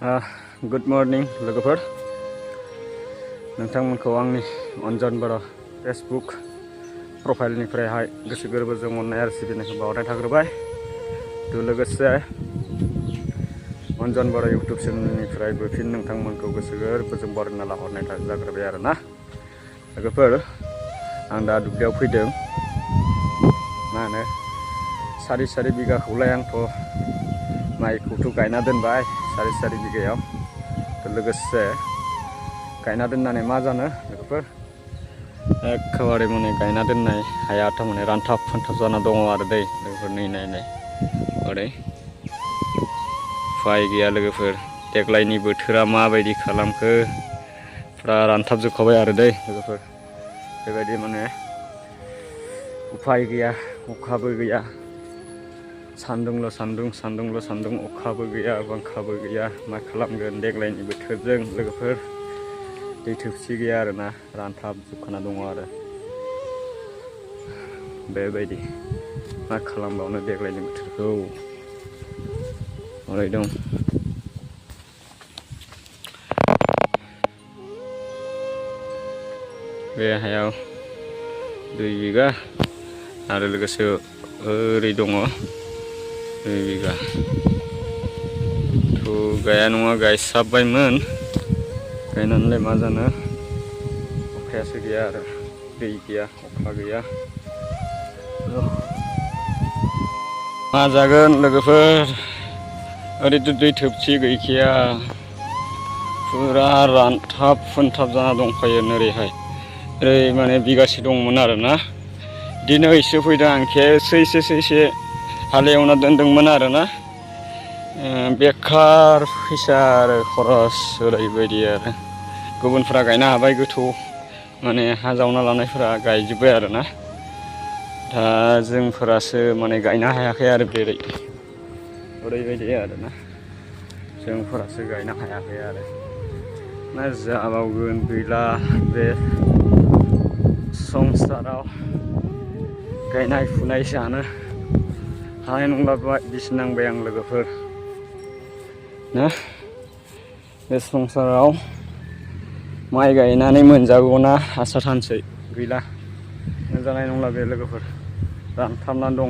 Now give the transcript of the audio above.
Good morning लोगोफोर नोंथांमोनखौ आंनि अनजन बर' Facebook प्रफाइलनिफ्रायहाय गोसो गोरबोजों अननाय आरो सिबिनायखौ बावहरनाय थाग्रोबाय लोगोसे अनजन बर' इउटुब चेनेलनिफ्रायबो फिन नोंथांमोनखौ गोसो गोरबोजों बरायना लाहरनाय जाग्रोबाय आरोना लोगोफोर आं दा दुब्लियाव फैदों मा होनो सारि बिगाखौलाय आंथ' माइखौथ' गायना दोनबाय सारि बिगायाव लोगोसे गायना दोननानै मा जानो लोगोफोर एखेबारे माने गायना दोननाय हाया थारमाने रानथाब फानथाब जाना दङ आरो दै लोगोफोर नै नाय ओरै उफाय गैया लोगोफोर देग्लायनि बोथोरा माबायदि खालामखो फुरा रानथाबजोबखाबाय आरो दै लोगोफोर बेबायदि माने उफाय गैया अखाबो गैया सान्दुंल' सान्दुं अखाबो गैया बांखाबो गैया मा खालामगोन देग्लायनि बोथोरजों लोगोफोर दै थोबसि गैया आरोना रानथाबजोबखाना दङ आरो बेबायदि मा खालामबावनो देग्लायनि बोथोरखौ ओरै दं बे हायाव 2 बिगा आरो लोगोसे ओरै दङ 2 बिगा थ' गाया नङा गायसाबबायमोन गायनानैलाय मा जानो अखायासो गैया आरो दै गैया अखा गैया मा जागोन लोगोफोर ओरैथ' दै थोबसि गैखाया फुरा रानथाब फोनथाब जाना दंखायो ओरैहाय ओरै माने बिगासे दंमोन आरोना दिनैसो फैदों आं खेबसे हालेवना दोनदोंमोन आरोना बेकार फैसा आरो खरस ओरैबायदि आरो गुबुनफोरा गायनो हाबाय गोथौ माने हा जावना लानायफोरा गायजोब्बाय आरोना दा जोंफोरासो माने गायनो हायाखै आरो ओरैबायदि आरोना जोंफोरासो गायनो हायाखै आरो मा जाबावगोन गैला बे संसाराव गायनाय फुनाय जानो हानाय नंला बायदिसो नांबाय आं लोगोफोर ना बे संसाराव माइ गायनानै मोनजागौना आसा थानसै गैला मोनजानाय नंला बे लोगोफोर रानथाबनानै दं